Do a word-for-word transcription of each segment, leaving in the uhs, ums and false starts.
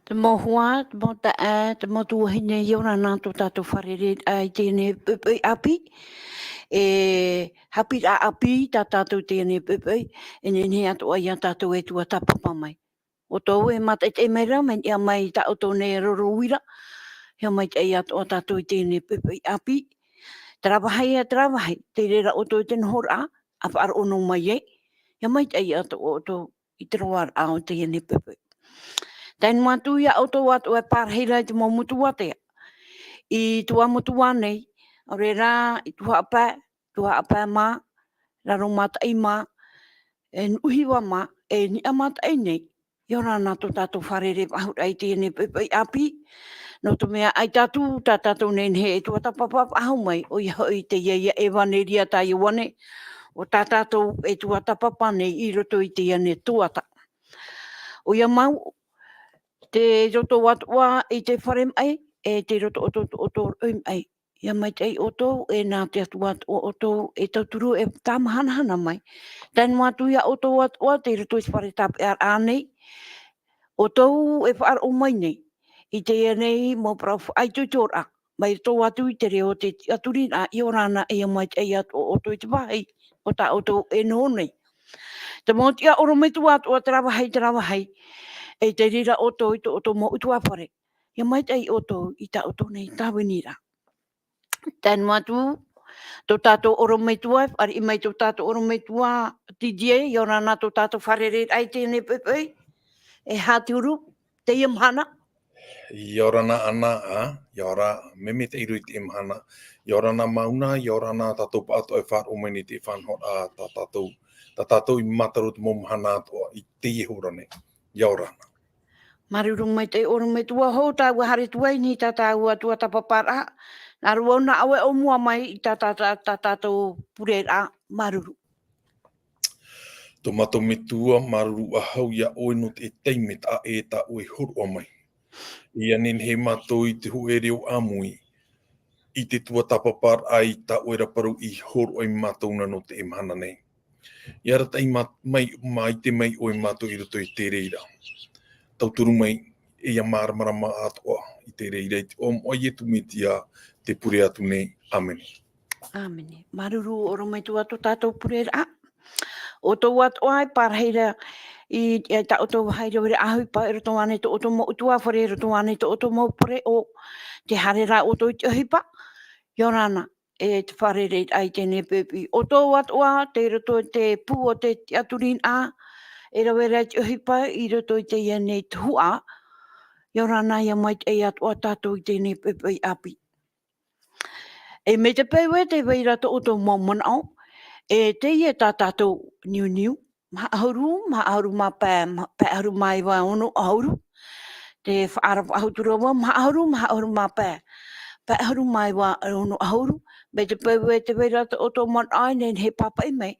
Te mau hoa, te mau taʻa, te mau tuahine, ʻia ora na tō tātou fārereiraʻa i teie nei poʻipoʻi ʻāpī. E haʻapiʻiraʻa ʻāpī tā tātou i teie nei poʻipoʻi, e nehenehe atoʻa ia tātou e tuatāpapa mai. ʻOutou e mātaʻitaʻi mai ra, mai niʻa mai i tā ʻoutou nei roro uira, ʻia maitaʻi atoʻa tātou i teie nei poʻipoʻi ʻāpī. Terā vāhi ā terā vāhi, tei reira ʻoutou i te nohoraʻa, ʻa faʻaroʻo noa mai ai, ʻia maitaʻi atoʻa ʻoutou i te roaraʻa o teie nei poʻipoʻi. Tae noa atu ia ʻoutou atoʻa e pārahi ra i te mau motu ātea. I Tuamotu nei, ʻaore rā, i Tuhaʻa Pae, Tuhaʻa Pae mā, Raro Mataʻi mā, e Nuʻuhiva mā, e Niʻa Mataʻi nei, ʻia ora na tō tātou fārerei faʻahou ra i teie nei poʻipoʻi ʻāpī, nō te mea ʻaita atu tā tātou nehenehe e tuatāpapa faʻahou mai, ʻoia hoʻi teie ia ʻEvaneria tā Ioane, ʻo tā tātou e tuatāpapa nei i roto i teie nei tuhaʻa. ʻOia mau, tei roto atoʻa i te fare maʻi, e tei roto atoʻa tō ʻoutou roʻi maʻi. ʻIa maitaʻi ʻoutou, e nā te Atua atoʻa ʻoutou e tauturu e tāmahanahana mai. Tae noa atu ia ʻoutou atoʻa, tei roto i te fare tāpeʻaraʻa nei, ʻoutou e faʻaroʻo mai nei i teie nei mau parau faʻaitoitoraʻa, mai roto atu i te reo o te tiʻaturiraʻa, ʻia ora na, ʻia maitaʻi atoʻa ʻoutou i te vāhi o tā ʻoutou e noho nei. Te mau tiʻa ʻorometua atoʻa terā vāhi, terā vāhi, e tei reira ʻoutou i tō ʻoutou mau ʻutuāfare, ʻia maitaʻi ʻoutou i tā ʻoutou nei tāviniraʻa. Tae noa atu, tō tātou ʻorometua, e fāriʻi mai tō tātou ʻorometua, Didier, ʻia ora na tō tātou fārereiraʻa i teie nei poʻipoʻi, e aha te huru, teie mahana. ʻIa ora na Ana, ā, ʻia ora, mea maitaʻi roa i teie mahana, ʻia ora na Mauna, ʻia ora na tātou pāʻatoʻa e faʻaroʻo mai nei i te faʻanahoraʻa, tā tātou, tā tātou i mātaro te mau mahana atoʻa i teie hora nei. ʻIa ora na. Māuruuru maitaʻi ʻorometua, hou tāua haere atu ai nei tā tāua tuatāpaparaʻa, nā roto nā ʻoe ʻōmua mai i tā, tā, tā, tā tātou pureraʻa, māuruuru. Tō mātou Metua, māuruuru faʻahou ia ʻoe nō te taime taʻa ʻē tā ʻoe i hōroʻa mai. ʻIa nehenehe mātou i te hōʻē reo ʻāmui, i te tuatāpaparaʻa i tā ʻoe ra parau i hōroʻa ia mātou nā nō teie mahana nei. ʻIa arataʻi ma-, mai, maitaʻi mai ʻoe ia mātou i roto i te reira. Tauturu mai, e ʻia māramarama atoʻa i te reira i te iʻoa o Ietu Metia tē pure atu nei. ʻĀmene. ʻĀmene. Māuruuru ʻorometua tō tātou pureraʻa. ʻOutou atoʻa e pārahi ra i, i tā ʻoutou vāhi rave ra ʻohipa, i roto ānei tō ʻoutou mau ʻutuāfare, i roto ānei tō ʻoutou mau pereʻoʻo, tē haere ra ʻoutou i te ʻohipa, ʻia ora na, e te fārereiraʻa i teie nei poʻipoʻi. ʻOutou atoʻa, tei roto i te pū o te tiʻaturiraʻa, e rave ra i te ʻohipa, i roto i teie nei tuhaʻa, ʻia ora na, ʻia maitaʻi atoʻa tātou i teie nei poʻipoʻi ʻāpī. E mai te peu ē tē vai ra tō ʻoutou mau manaʻo, e teie tā tātou niuniu, maha ʻahuru, maha ʻahuru mā pae, ma-, pae ʻahuru mā iva, ono ʻahuru. Tē faʻaara faʻahou atu ra vau, maha ʻahuru, maha ʻahuru mā pae, pae ʻahuru mā iva, ono ʻahuru. Mai te peu ē tē vai ra tō ʻoutou manaʻo e nehenehe e pāpaʻi mai,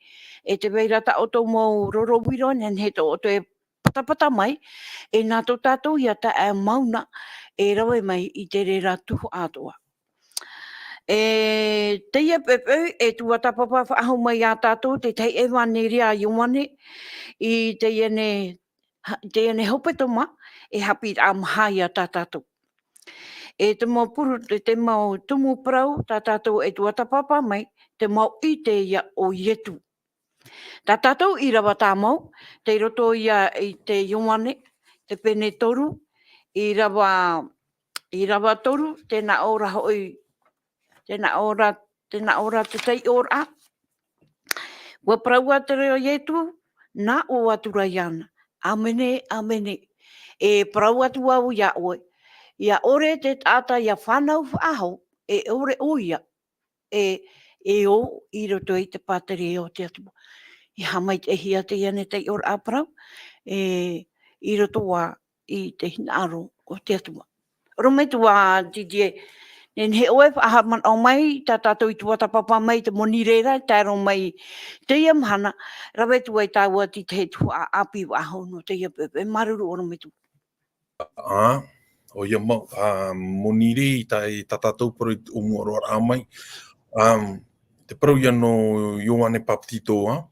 e tē vai ra tā ʻoutou mau roro uira e nehenehe tō ʻoutou e patapata mai, e nā tō tātou ia taeaʻe Mauna e rave mai i te reira tuhaʻa atoʻa. E teie poʻipoʻi, e tuatāpapa faʻahou mai ia tātou te tahi ʻEvaneria a Ioane, i teie nei, ha-, teie nei hepetoma, e haʻapiʻiraʻa maha ia tā tātou. E te mau puru, te, te mau tumu parau tā tātou e tuatāpapa mai, te mau ʻite ia o Ietu. Tā tātou ʻīrava tāmau, tei roto ia i te Ioane, te pene toru, ʻīrava, ʻīrava toru, tē nā ʻō ra hoʻi, tē nā ʻō ra, tē nā ʻō ra te taiʻoraʻa. ʻUa parau atu ra Ietu, nā ʻō atu ra iāna, ʻĀmene, ʻāmene. E parau atu au ia ʻoe, ʻia ʻore te taʻata ʻia fānau faʻahou, e ʻore ʻoia e, e ō i roto i te pātireia o te Atua. ʻIa haʻamaitaʻihia teie nei taiʻoraʻa parau, e, i roto ā i te hinaʻaro o te Atua. ʻOrometua Didier, nehenehe ʻoe e faʻahaʻamanaʻo mai, tā tātou i tuatāpapa mai te moni reira, e tae roa mai teie mahana, rave atu ai tāua i te tuhaʻa ʻāpī faʻahou nō teie poʻipoʻi, māuruuru ʻorometua. Ā, ʻoia mau, ā, moni rē i tā, i tā tātou parau i te ʻōmuaraʻa mai. Ā, te parau ia nō Ioane Papetito, a.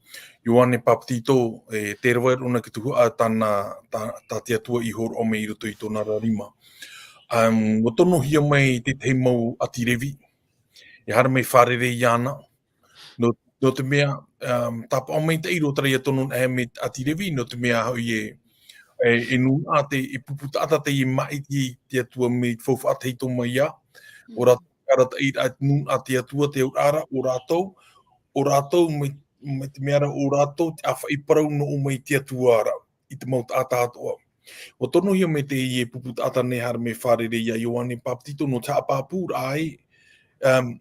Ioane Papetito, e, te rave ʻona ki te tuhaʻa tāna, tā, tā te Atua i hōroʻa mai i roto i tōna ra rima. Um, ʻua tonohia mai te tahi mau ʻāti Revi, e haere mai fārerei iāna, nō, nō te mea, um, tāpaʻo maitaʻi roa terā ia tono e mai te ʻāti Revi, nō te mea hoʻi e, e, e nūnaʻa te, e pupu taʻata teie māʻiti i te Atua mai te faufaʻa tahito mai ia, ʻo rātou arataʻi ra te nūnaʻa te Atua, te auraʻa ra, ʻo rātou, ʻo rātou mai, mai te mea ra, ʻo rātou te ʻāfaʻi parau nō ʻō mai te Atua ra, i te mau taʻata atoʻa. ʻUa tonohia mai teie pupu taʻata nei haere mai fārerei ia Ioane Papetito nō te haʻapāpū ra ai, um,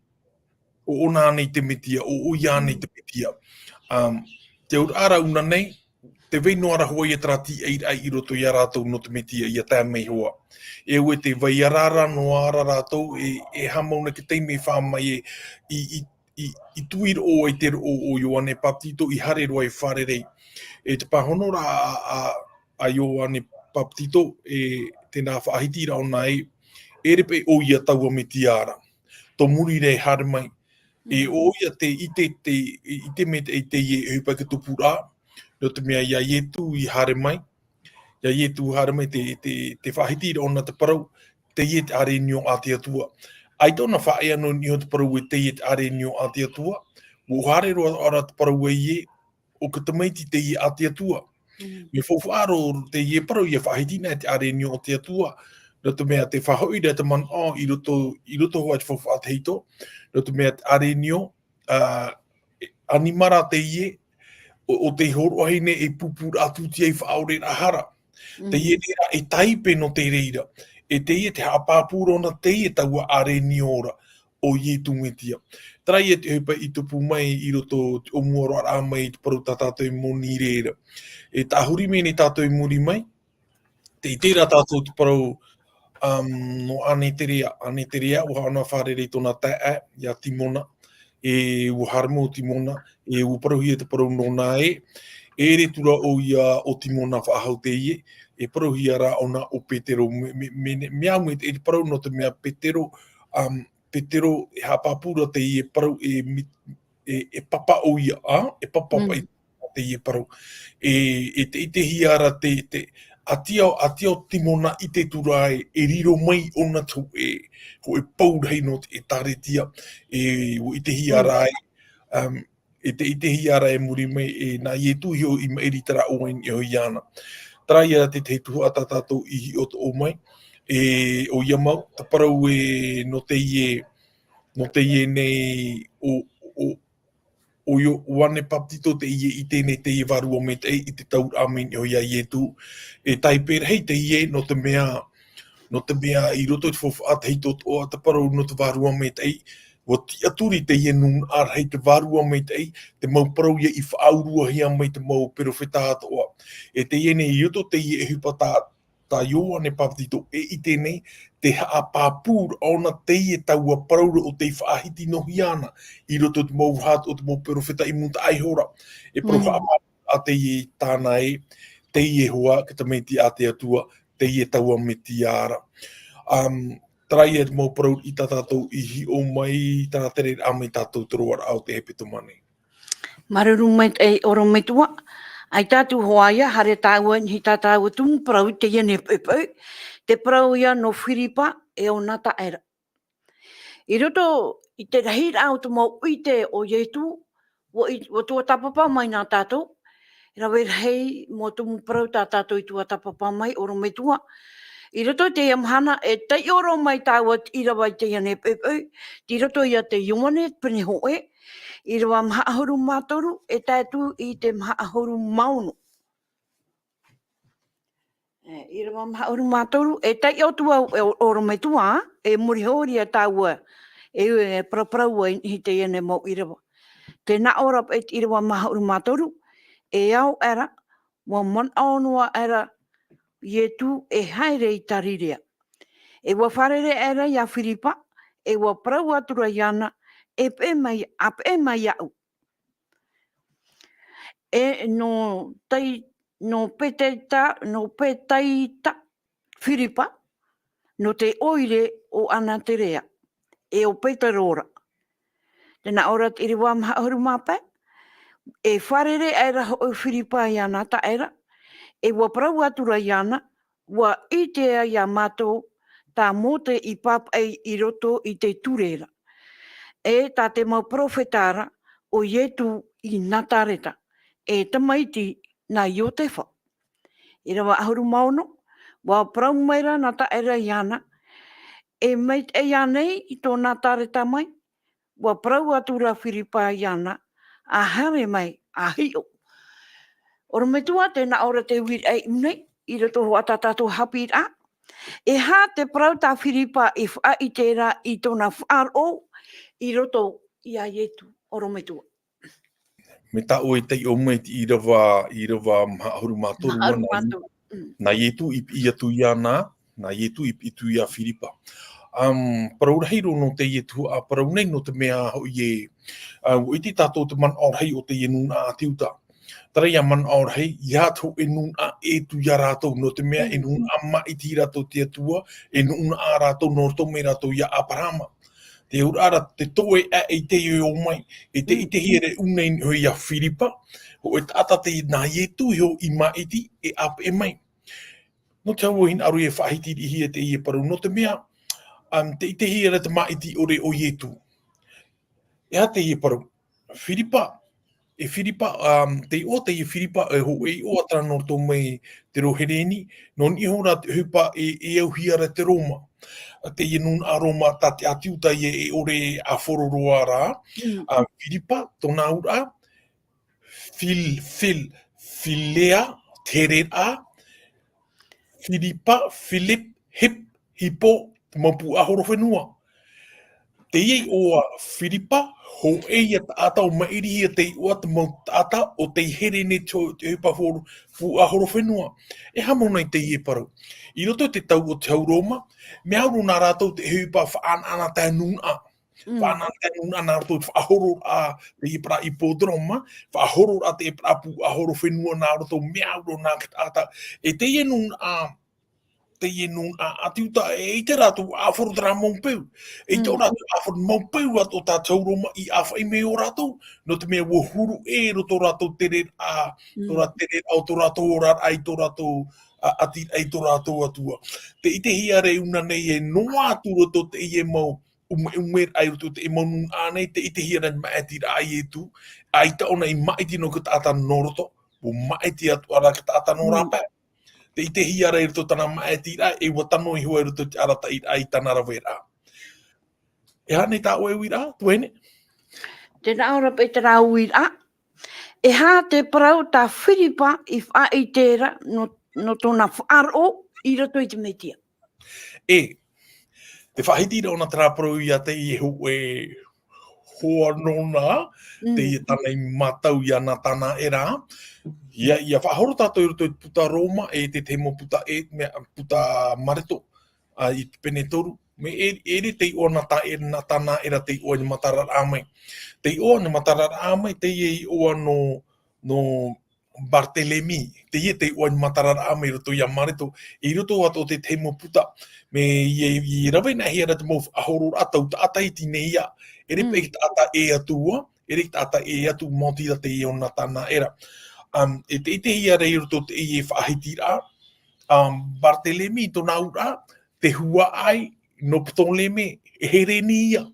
ʻo ʻōna ānei te Metia, ʻo, ʻo ia ānei te Metia. Um, te auraʻa ra ʻōna nei, tē vai noa ra hoʻi ia terā tīaʻiraʻa i roto ia rātou nō te Metia ʻia tae mai hoʻi. E ʻua tē vai ra noa ra rātou, e, e haʻamau na te taime e fā mai e, i, i, i, i tuiroʻo ai te roʻo o Ioane Papetito i haere roa e fārerei. E te pāhono ra a, a, a Ioane Papetito, e tēnā faʻahiti ra ʻōna e, e ʻere paʻi ʻo ia taua Metia ra. Tō muri ra e haere mai. E ʻo ia te ʻite, te, e ʻite maitaʻi teie e ʻohipa i te tupuraʻa, nō te mea ia Ietu i haere mai, ia Ietu haere mai te, te, te faʻahiti ra ʻōna te parau, teie te ʻārenio a te Atua. ʻAita ʻōna faʻaea noa i niʻa i te parau e teie te ʻārenio a te Atua, ʻua haere roa ra te parau e, ʻo te tamaiti teie a te Atua. Mm. Mea faufaʻa roa teie parau ʻia faʻahiti na e te ʻārenio a te Atua, nō te mea tē faʻahoʻi ra te manaʻo i roto, i roto hoʻi i te faufaʻa tahito, nō te mea te ʻārenio, ā, ʻanimara teie, ʻo, ʻo tei hōroʻahia nei e pupuraʻa tūtia i faʻaoreraʻa hara. Mm. Teie nei rā e tāipe nō te reira. E teie te haʻapāpū ra ʻōna teie taua ʻārenio ra, ʻo Ietu Metia. Terā ia te ʻohipa i tupu mai i roto i te ʻōmuaraʻa mai i te parau tā tātou e moni i reira. E tāhuri mai nei tātou i muri mai, tē ʻite ra tātou te parau, um, nō Aneterea, Aneterea, ʻua haʻamau fārerei tōna taeaʻe, ia Timona, e ʻua haere mai ʻo Timona, e ʻua parauhia te parau nōna ē, e ʻere atu ra ʻoia ʻo Timona faʻahou teie, e parauhia ra ʻōna ʻo Petero, me, me, me, mea au mai te, te parau nō te mea Petero, um, Petero, e haʻapāpū ra teie parau e mi-, e, e papa ʻoia, ā, e papa Mm. paʻi teie parau. E, e te, e te hia ra te, te, ʻaita ʻo, ʻaita ʻo Timona i te tura e, e riro mai ʻōna te hōʻē, hōʻē pou rahi nō te ʻĒtārētia, e, ʻua ʻitehia Mm. ra e, um, e te, ʻitehia ra e muri mai, e, nā Ietu iho i maʻiri terā ʻoaʻoa i niʻa iho iāna. Terā ia te, te tuhaʻa tā tātou i hiʻo atoʻa mai, e, ʻoia mau, te parau e, nō teie, nō teie nei, ʻo, ʻo, ʻo Io-, Ioane Papetito teie i teie nei teie vārua maitaʻi i te tauraʻa mai i niʻa iho ia Ietu. E tāipe rahi teie nō te mea, nō te mea i roto i te faufaʻa tahito atoʻa te parau nō te vārua maitaʻi, ʻua tiʻaturi teie nūnaʻa rahi te vārua maitaʻi, te mau parau ia i faʻauruahia mai te mau perofeta atoʻa. E teie nei i roto teie ʻohipa tā, tā Ioane Papetito e ʻite nei, tē haʻapāpū ra ʻōna teie taua parau ra ʻo tei faʻahiti noa hia ana, i roto i te mau hātu o te mau perofeta i mūtaʻa iho ra. E parau Mm. haʻamau a teie tāna e, teie hoʻi, te tamaiti a te Atua, teie taua Metia ra. Um, terā ia te mau parau i tā tātou i hiʻo mai, terā te reira mai tātou te roaraʻa o te hepetoma nei. Māuruuru maitaʻi ʻorometua, ʻaita atu hoʻi ia, haere tāua i niʻa i tā tāua tumu parau i teie nei poʻipoʻi, te parau ia nō Firipa e ʻōna taʻata. I roto i te rahiraʻa o te mau ʻite o Ietu, ʻua i-, ʻua tuatāpapa mai nā tātou, e rave rahi mau tumu parau tā tātou i tuatāpapa mai, ʻorometua. I roto i teie mahana, e taiʻo roa mai tāua i te ʻīrava i teie nei poʻipoʻi, tei roto ia te Ioane pene hōʻē, ʻīrava maha ʻahuru mā toru, e tae atu i te maha ʻahuru mā ono. E, ʻīrava maha ʻahuru mā toru, e taiʻo atu au, e ʻo-, ʻorometua, e muri hoʻi ia tāua, e, e paraparau ai i teie nei mau ʻīrava. Tē nā ʻō ra paʻi te ʻīrava maha ʻahuru mā toru, e ao aʻera, ʻua manaʻo noa aʻera Ietu e haere i Tarirea. E ʻua fārerei aʻera ia Firipa, e ʻua parau atu ra iāna, e peʻe mai, a peʻe mai iāʻu. E nō Tai-, nō Petaita, nō Petaita Firipa, nō te ʻoire o Aneterea, e ʻo Petero ra. Tē nā ʻō ra te ʻīrava maha ʻahuru mā pae, e fārerei aʻera hoʻi Firipa iāna taʻera, e ʻua parau atura iāna, ʻua ʻite ia mātou, tā Mōte i pāpaʻi i roto i te ture ra. E tā te mau peropheta ra, ʻo Ietu i Nazareta, e tamaiti nā Iotefa. ʻĪrava ʻahuru mā ono, ʻua parau mai ra nā taʻera iāna, e maitaʻi ānei i tō Nazareta mai, ʻua parau atura Firipa iāna, ʻa haere mai, ʻa hiʻo. ʻOrometua, tē nā ʻō ra te uiraʻa i ʻō nei, i roto hoʻi tā tātou haʻapiʻiraʻa. E aha te parau tā Firipa i faʻaʻite ra i tōna faʻaroʻo, i roto iā Ietu, ʻorometua. Mai tā ʻoe i taiʻo mai i te ʻīrava, ʻīrava maha ʻahuru mā toru, Maha ʻahuru mā toru. Mm. Nā Ietu i piʻi atu iāna, nā Ietu i piʻi atu iā Firipa. Um, parau rahi roa nō teie tuhaʻa parau nei, nō te mea hoʻi e, uh, ʻua ʻite tātou te manaʻo rahi o teie nūnaʻa ʻĀti Iuta. Terā ia manaʻo rahi, ʻeiaha te hōʻē nūnaʻa e ʻē atu iā rātou, nō te mea e Mm. nūnaʻa maʻiti rātou i te Atua, e nūnaʻa rātou nō roto mai rātou iā ʻĀparaama. Te auraʻa ra, te toe aʻe i teie ō mai, e te Mm. ʻitehia ra ʻōna i niʻa iā Firipa, hōʻē taʻata tei nā Ietu iho i maʻiti, e ʻāpeʻe mai. Nō te aha ʻua hinaʻaro e faʻahitihia teie parau, nō te mea, um, tē ʻitehia ra te maʻiti ʻore o Ietu. E aha teie parau? Firipa, e Firipa, um, te iʻoa teie Firipa, e hōʻē iʻoa terā nō roto mai te reo Hereni, nō niʻa iho ra te ʻohipa e, e auhia ra te Roma. A teie nūnaʻa Roma, tā te ʻĀti Iuta ia e ʻore e ʻāfaro roa ra. Mm. A Firipa, tōna auraʻa, Fil-, Fil-, Filea, te hereraʻa, Firipa, Filip, Hip, Hipo, te mau puaʻahorofenua. Teie iʻoa Firipa, hōʻē ia taʻata ʻua maʻirihia te iʻoa te mau taʻata ʻo tei here nei te ho-, te ʻohipa horo-, puaʻahorofenua. E aha mau nei teie parau? I roto i te tau o te hau Roma, mea au roa nā rātou te ʻohipa faʻanaʻanatae nūnaʻa. Mm. Faʻanaʻanatae nūnaʻa nā roto i te faʻahororaʻa, teie parau hippodrome, faʻahororaʻa teie parau puaʻahorofenua nā roto, mea au roa nā te taʻata. E teie nūnaʻa, teie nūnaʻa ʻĀti Iuta, e ʻite rātou ʻāfaro terā mau peu. E ʻite Mm. rātou ʻāfaro mau peu atoʻa tā te hau Roma i ʻāfaʻi mai iō rātou, nō te mea ʻua huru ʻē roto rātou tereraʻa, tō Mm. rā tereraʻa o tō rātou oraraʻa i tō rātou, a, ʻati, i tō rātou Atua. Tē ʻitehia ra ʻōna nei e noa atu roto teie mau ʻumeʻumeraʻa i roto i te mau nūnaʻa nei, tē ʻitehia ra te maʻitiraʻa a Ietu, ʻaita ʻōna i maʻiti noa i te taʻata nō roto, ʻua maʻiti atoʻa ra te taʻata nō Mm. rāpae. Tē ʻitehia ra i roto i tāna maʻitiraʻa, e ʻua tano iho i roto i te arataʻiraʻa i tāna raveraʻa. E aha nei tā ʻoe uiraʻa, tuahine? Tē nā ʻō ra paʻi terā uiraʻa, e aha te parau tā Firipa i faʻaʻite ra nō, nō tōna faʻaroʻo i roto i te Mesia? E, tē faʻahiti ra ʻōna terā parau ia teie hōʻē hoa nōna, Mm. teie tāna i mātau ia Natanaera. ʻIa, ʻia faʻahoro tātou i roto i te puta Roma, e te tahi mau puta e, mea, puta Mareko, a, i te pene toru. Mea e, ʻere te iʻoa Nata-, e, Natanaera te iʻoa i te matararaʻa mai. Te iʻoa i te matararaʻa mai, teie iʻoa nō, nō Bartelemi, teie te iʻoa i te matararaʻa mai i roto ia Mareko, i roto atoʻa i te tahi mau puta. Mea ʻia, ʻia rave anaʻe ra te mau faʻahororaʻa tau taʻata iti nei ïa. ʻEre Mm. paʻi te taʻata ʻē atu ā, ʻere te taʻata ʻē atu, maoti rā teie ʻo Natanaera. Um, e tē ʻitehia ra i roto i teie faʻahitiraʻa, um, Bartelemi, tōna auraʻa, te huaʻai nō Ptoleme, e Hereni ïa.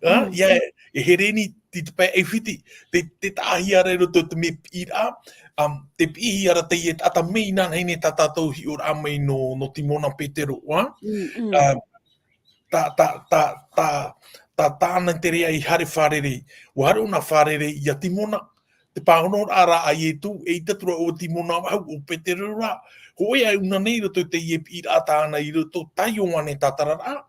A, Mm. ʻia, e Hereni i te pae ʻAifiti, tē, tē taʻahia ra i roto i te mea piʻiraʻa, um, tē piʻihia ra teie taʻata mea inanahi nei tā tātou hiʻoraʻa mai nō, nō Timona Petero, a? Mm, mm. Um, tā, tā, tā, tā, tā, tāna i te reira i haere fārerei. ʻUa haere ʻōna fārerei ia Timona, te pāhonoraʻa ra a Ietu, eʻita atu ra ʻo Timona faʻahou, ʻo Petero rā. Hōʻē ā ʻōna nei i roto i teie piʻiraʻa tāna i roto tā Ioane tātararaʻa.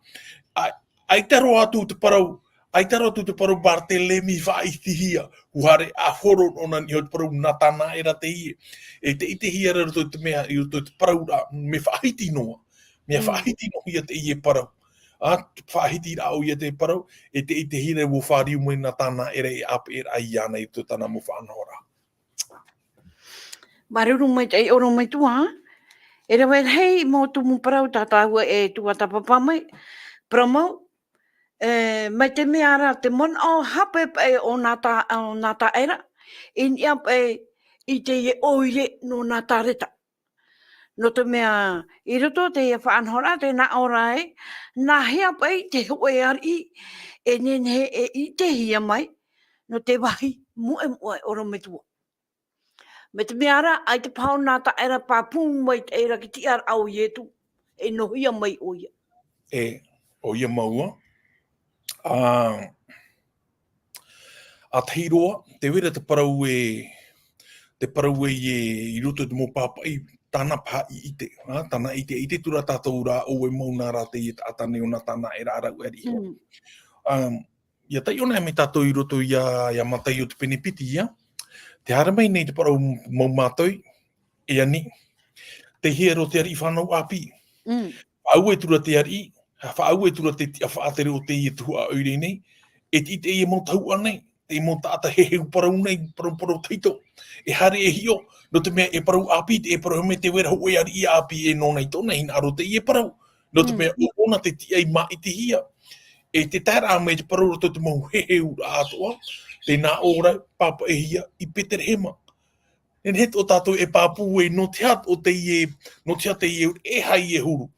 A, ʻaita roa atu te parau, ʻaita roa atu te parau Bartelemi faʻaʻitehia, ʻua haere ʻāfaro ʻōna i niʻa i te parau Natanaera teie. E tē ʻitehia ra i roto i te mea, i roto i te parauraʻa, mea faʻahiti noa. Mea Mm. faʻahiti noa ïa teie parau. A, faʻahiti rā ʻoia te parau, e tē ʻitehia ra ʻua fāriu mai Natanaera e ʻāpeʻeraʻa iāna i roto i tāna mau faʻanahoraʻa. Māuruuru maitaʻi ʻorometua. E rave rahi mau tumu parau tā tāua e tuatāpapa mai. Parau mau, E, mai te mea ra, te manaʻo hape paʻi o Nata-, o Nataera, i niʻa paʻi i teie ʻoire nō Natareta. Nō te mea, i roto i teie faʻanahoraʻa, tē nā ʻō ra ē, nāhea paʻi te hōʻē ariʻi, e nehenehe e ʻitehia mai, nō te vāhi moʻemoʻe ʻorometua. Mai te mea ra, ʻaita paha ʻo Nataera pāpū mai te rā ki te tiʻaraʻa o Ietu, e nohohia mai ʻoia. E, ʻoia mau ā. Ā, ʻa tahi roa, tē vai ra te parau ē, te parau ē i, i roto i te mau pāpaʻi, tāna paha i ʻite, ā, tāna i ʻite, ʻite atu ra tātou ra, ʻo vai mau nā rā teie taʻata nei ʻo Nataera rāua e ariʻi. Mm. Ā, ʻia taiʻo na mai tātou i roto ia, ia Mataio te pene piti, ā. Tē haere mai nei te parau mau mātou, e ani. Tei hea roa te ariʻi fānau ʻāpī. Mm. Faʻaue atu ra te ariʻi, faʻaue atu ra te tiʻa faʻatere o teie tuhaʻa ʻoire nei, e te, teie mau tahuʻa nei, te mau taʻata heheu parau nei, parau, parau tahito. E haere e hiʻo, nō te mea e parau ʻāpī, e parau hōʻē mea tē vai ra hōʻē ariʻi ʻāpī e nōna i tōna hinaʻaro teie parau. Nō te Mm. mea ʻo, ʻōna te tiʻa i māʻitihia. E te taeraʻa mai te parau roto te mau heheu atoʻa, tē nā ʻō ra, pāpaʻihia i Peterehema. Nehenehe atoʻa tātou e pāpū ē, nō te aha atoʻa teie, nō te aha teie, e aha ia e huru.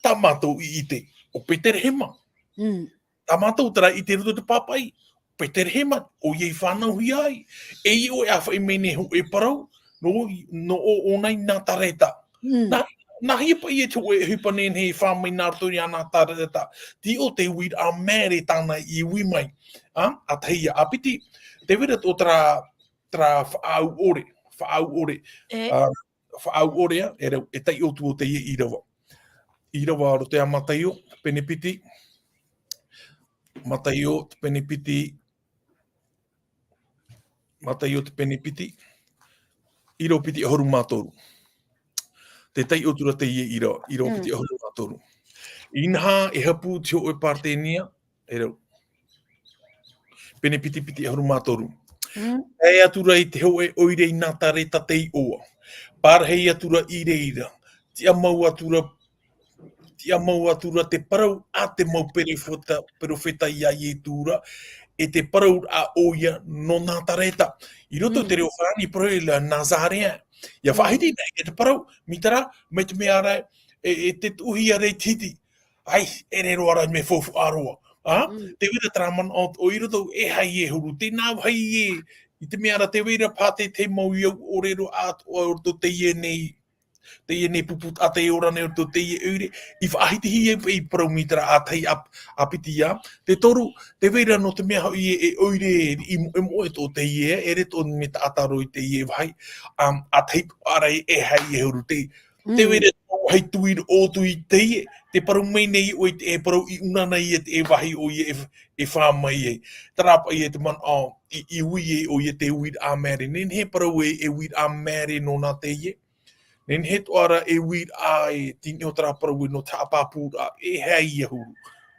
Tā mātou i ʻite, ʻo Peterehema. Mm. Tā mātou terā i ʻite roto te pāpaʻi, Peterehema, ʻoia i fānauhia ai. E ʻoia e ʻāfaʻi mai nei hōʻē parau, nō, nō ʻō, ʻōna i Natareta. Mm. Nā, nāhea paʻi e te hōʻē ʻohipa nehenehe e fā mai nā roto ia Natareta. Tei ʻō te uiraʻa Mary tāna i ui mai. Ā, ʻa tahi ia, ʻa piti, tē vai ra atoʻa terā, terā faʻaau ʻore, faʻaau ʻore. E. Ā, faʻaau ʻore ā, e rau, e taiʻo atu ʻo teie ʻīrava. ʻĪrava roto ia Mataio, pene piti. Mataio, te pene piti. Mataio, te pene piti. ʻĪrava piti ʻahuru mā toru. Tē taiʻo atu ra teie ʻīrava, ʻīrava Mm. piti ʻahuru mā toru. Inaha, e hapū te hōʻē Paretenia, e rau. Pene piti piti ʻahuru mā toru. Mm. Tae atu ra i te hōʻē ʻoire i Natareta tei ʻō ā. Parahi atu ra i reira. Tiʻa mau atu ra, tiʻa mau atu ra te parau a te mau perofeta, perofeta ia Ietu ra, e te parau a ʻoia nō Natareta. I roto Mm. te reo farāni parau ra Nazareth. ʻIa Mm. faʻahiti na ia te parau, mai terā, mai te mea ra, e, e te tuʻuhia ra i te hiti. Ai, ʻere roa ra mea faufaʻa roa. Ā? Mm. Tē vai ra terā manaʻo atoʻa i roto, e aha ia e huru, tēnā vāhi ē, i te mea ra tē vai ra paha te, te mau iau ʻōrero atoʻa o roto teie nei, teie nei pupu taʻata e ora nei o roto teie ʻoire, i faʻahitihia ai paʻi parau mai terā ʻa tahi ʻa, ʻa piti ā. Te toru, tē vai ra nō te mea hoʻi e, e ʻoire i moʻemoʻe atoʻa teie, ʻere atoʻa mea taʻata roa i teie vāhi, ā, ʻa tahi atoʻa ra e aha ia e huru, te, Mm. Tē vai ra te mau vāhi tuiroʻo atu i teie, tē parau mai nei ʻoe i te, e parau i ʻuna nei ia te, e vāhi ʻoia e, e fā mai ai. Terā paʻi ia te manaʻo, i, i ui ai ʻoia te uiraʻa Mary. Nehenehe parau e, e uiraʻa Mary nōna teie. Nehenehe atoʻa ra e uiraʻa e tini o terā parau e nō te haʻapāpūraʻa, e aha ia e huru.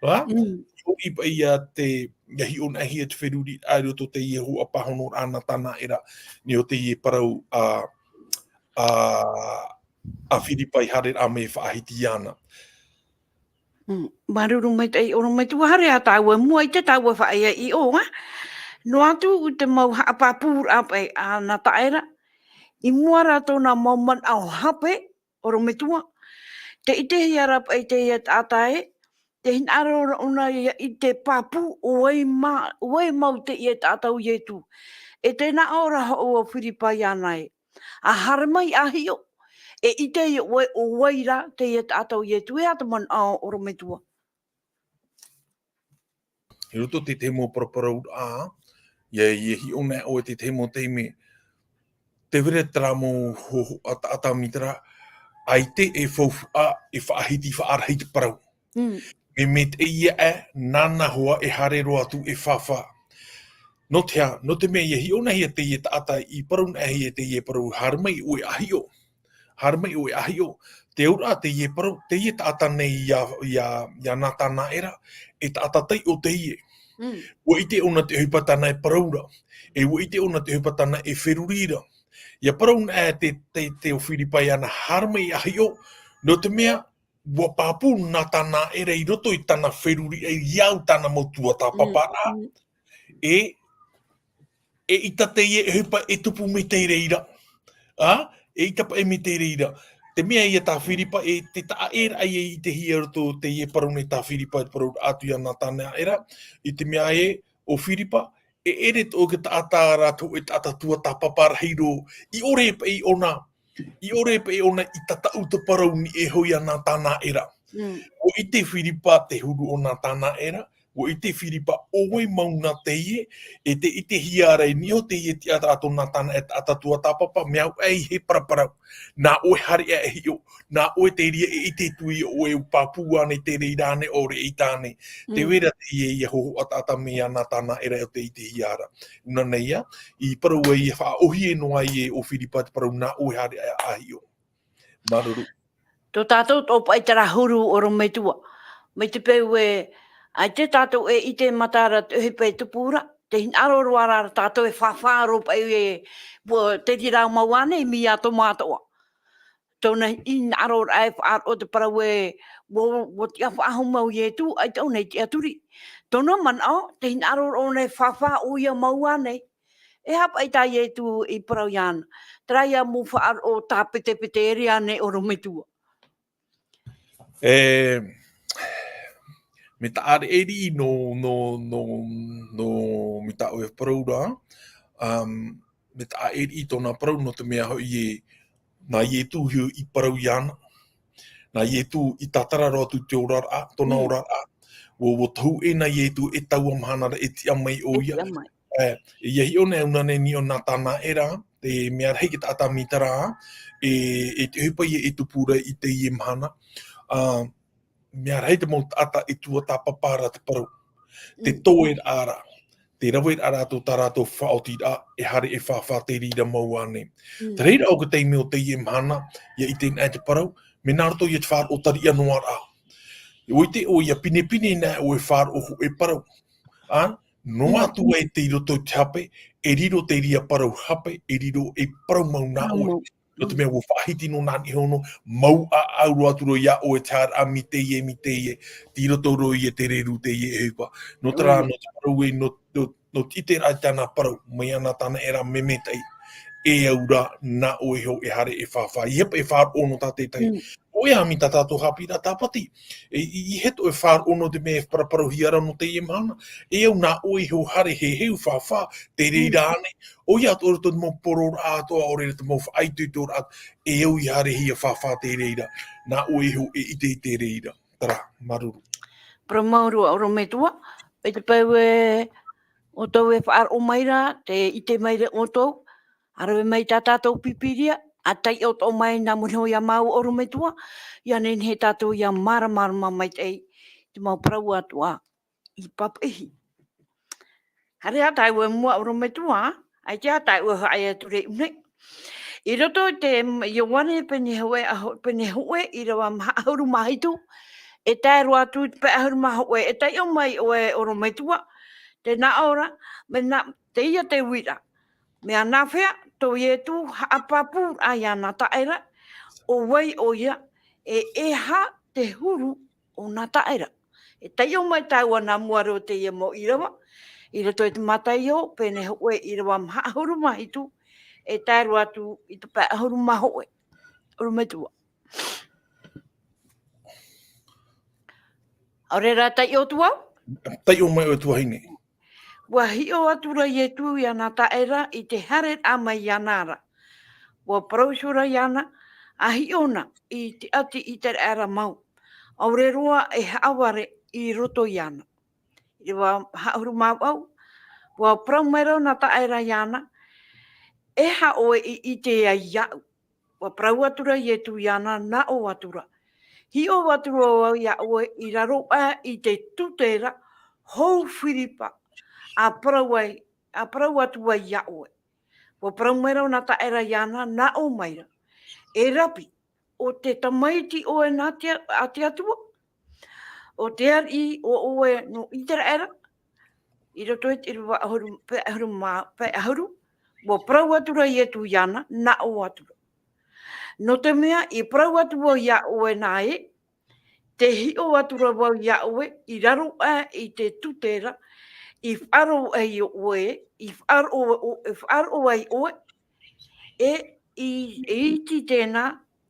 Ā? Mm. I ʻō paʻi ia te, ʻia hiʻo na hia te feruriraʻa i roto teie hōʻē pāhonoraʻa Natanaera, nō teie parau, ā, ā, ʻa Firipai haere raʻa mai e faʻahiti iāna. Mm, māuruuru maitaʻi ʻorometua, haere ā tāua i mua i te tāua faʻaea i ʻō, ā. Noa atu te mau haʻapāpūraʻa paʻi a Natanaera, i mua rā tōna mau manaʻo hape, ʻorometua. Tē ʻitehia ra paʻi teie taʻata ē, tē hinaʻaro ra ʻōna ia i te pāpū ʻo vai ma-, ʻo vai mau teie taʻata ʻo Ietu. E tē nā ʻō ra hoʻi ʻo Firipai iāna ē. ʻA haere mai ʻa hiʻo, e ʻite ʻoe ʻo vai rā teie taʻata ʻo Ietu, e aha te manaʻo ʻorometua. I roto i te tahi mau paraparauraʻa, ʻia, ʻia hiʻo na ʻoe i te tahi mau taime, tē vai ra terā mau hōhoʻa taʻata mai terā, ʻaita e faufaʻa, e faʻahiti, faʻarahi te parau. Mm. Mea, mea teie ā, nāna hoʻi e haere roa atu e fāfā. Nō te aha, nō te mea ʻia hiʻo na hia teie taʻata i parau na hia teie parau haere mai ʻoe ʻa hiʻo. Haere mai ʻoe ʻa hiʻo. Te auraʻa teie parau, teie taʻata nei ia, ia, ia Natanaera, e taʻata taiʻo teie. Mm. ʻUa ʻite ʻōna te ʻohipa tāna e parau ra. E ʻua ʻite ʻōna te ʻohipa tāna e feruri ra. ʻIa parau na te, te, te ʻo Firipai iāna haere mai ʻa hiʻo. Nō te mea, ua pāpū Natanaera i roto i tāna feruri, i au tāna mau tuatāpaparaʻa, e, e ʻita teie ʻohipa e tupu mai te reira. A, e ʻita paʻi mai te reira. Te mea ia tā Firipa, e te taʻa ʻē ra ia i te hia roto teie parau nei tā Firipa, e parau atu ia Natanaera, i te mea e, o Firipa, e ʻere tō ke taʻata rātou e taʻata tuatāpapa rahi rō, i ʻore paʻi ʻōna, i ʻore paʻi ʻōna i tataʻu te parau nei e hoʻi ia Natanaera. Mm. ʻO ʻite Firipa te huru o Natanaera, ʻo ʻite Firipa ʻo vai mau nā teie, e te, i te hia ra i niʻa teie tiʻa rātou Natanaera e taʻata tuatāpapa, mea au ai he paraparau. Nā ʻoe haere ā e hiʻo, nā ʻoe te reira e ʻite atu i ʻoe e pāpū ānei te reira ānei ʻaore e ʻita ānei. Te Mm. vera teie ia hohoʻa taʻata mai ia Natanaera o te, i te hia ra. Nā reira, i parau ai, e faʻaʻōhie noa ai e ʻo Firipa te parau nā ʻoe haere ā e hiʻo. Māuruuru. Tō tātou tō paʻi terā huru ʻorometua. Mai te peu e, ʻaita tātou e ʻite mata ra te ʻohipa e tupu ra, te hinaʻaro roa ra tātou e fāfā roa paʻi e, ua te reira mau ānei, mai ia tō mātou. Tōna hinaʻaro ra e faʻaroʻo te parau e, ua, ua tiʻa faʻahou mau Ietu, ʻaita ʻōna i tiʻaturi. Tōna manaʻo, te hinaʻaro ra ʻōna e fāfā ʻoia mau ānei. E aha paʻi tā Ietu i parau iāna. Terā ia mau faʻaroʻo tāpetepete ʻere ānei ʻorometua. E, mea taʻa ʻē riʻi nō, nō, nō, nō, mea taʻa ʻē parau ra, um, mea taʻa ʻē riʻi tōna parau nō te mea hoʻi e, nā Ietu hoʻi i parau iāna. Nā Ietu i tātara roa atu te oraraʻa, tōna Mm. oraraʻa. Ua, ua tohu ʻē nā Ietu e taua mahana ra e tiʻa mai ʻoia. E tiʻa mai. E, ia hiʻo nei au nā nei niʻa o Natanaera, te mea rahi te taʻata mai terā, e, e te ʻohipa ia e tupu ra i teie mahana. A, mea rahi te mau taʻata e tuatāpapa ra te parau. Te Mm. toeraʻa ra, te raveraʻa ra tō tā rātou faʻaotiraʻa, e haere e fāfā te reira mau ānei. Mm. Te reira ʻo te taime o teie mahana, ia ʻite nei te parau, mea nā roto ia te faʻaroʻo tariʻa noa ra. ʻOia te, ʻoia pinepine nā ʻoe faʻaroʻo hōʻē parau. A, noa Mm. atu ai te i roto i te hape, e riro te reira parau hape, e riro e parau mau nā Parau ʻoe. mau. Nō te Mm. mea ua faʻahiti nō nā niʻa iho nō, mau ʻāʻau roa atu roa ia ʻoe te haere mai teie, mai teie, tei roto roa ia te reru teie ʻohipa. Nō terā, Mm. nō te parau e, nō, nō, nō te ʻiteraʻa i tāna parau, mai ia Natanaera mea maitaʻi, e au ra, nā ʻoe iho e haere e fāfā. I hea paʻi e faʻaroʻo nō tā te tahi. Mm. ʻOia mai tā tātou haʻapiʻiraʻa tāpati. E, i, i hea tō e faʻaroʻo nō te mea e paraparauhia ra nō teie mahana. E au nā ʻoe iho haere e heheu fāfā, te reira Mm. ānei. ʻOia atoʻa te mau poroʻraʻa atoʻa, ʻaore rā te mau faʻaitoitoraʻa, e au i haere hia fāfā te reira. Nā ʻoe iho e ʻite i te reira. Terā, māuruuru. Parau mau ra ʻorometua, i te peu e, ʻoutou e faʻaroʻo mai ra, tē ʻite mai ra ʻoutou, ʻa rave mai tā tātou Pīpīria, ʻa taiʻo atoʻa mai nā mua iho ia māua ʻorometua, ʻia nehenehe tātou ʻia māramarama maitaʻi, te mau parau atoʻa, i papaʻihi. Haere ā tāua i mua ʻorometua, ʻaita ā tāua e haʻaea atu ra i ʻō nei. I roto i te Ioane pene hōʻē, ʻaho-, pene hōʻē, ʻīrava maha ʻahuru mā hitu, e tae roa atu i te pae ʻahuru mā hōʻē, e taiʻo mai ʻoe ʻorometua, tē nā ʻō ra, mea nā, teie te uiraʻa. Mea nāfea tō Ietu haʻapāpūraʻa ia Natanaera, ʻo vai ʻoia, e, e aha te huru o Natanaera. E taiʻo mai tāua nā mua roa i teie mau ʻīrava, i roto i te Mataio, pene hōʻē ʻīrava maha ʻahuru mā hitu, e tae roa atu i te pae ʻahuru mā hōʻē. ʻOrometua. ʻAore rā taiʻo atu au? Taiʻo mai ʻoe tuahine. Ua hiʻo atu ra Ietu ia Natanaera i te haereraʻa mai iāna ra. Ua parau iho ra iāna, ʻa hiʻo na i te ʻati ʻĪteraʻera mau. ʻAore roa e haʻavare i roto iāna. ʻĪrava maha ʻahuru mā vaʻu. Ua parau mai ra Natanaera iāna, e aha ʻoe i ʻite ai iāʻu. Ua parau atu ra Ietu iāna, nā ʻō atu ra. Hiʻo atu ra vau ia ʻoe i raro aʻe i te tute ra, hou Firipa, ʻa parau ai, ʻa parau atu ai ia ʻoe. Ua parau mai ra Natanaera iāna, nā ʻō mai ra. E Rabi, ʻo te tamaiti ʻoe nā te, a te Atua? ʻO te ariʻi ʻo ʻoe nō ʻĪteraʻera? I roto i te ʻīrava ʻahuru, pae ʻahuru mā, pae ʻahuru, ua parau atu ra Ietu iāna, nā ʻō atu ra. Nō te mea, i parau atu vau ia ʻoe nā ē, Te hiʻo atu ra vau iā ʻoe, i raro aʻe i te tute ra, i faʻaroʻo ai ʻoe, i faʻaroʻo, i faʻaroʻo ai ʻoe, e i, e iti tēnā,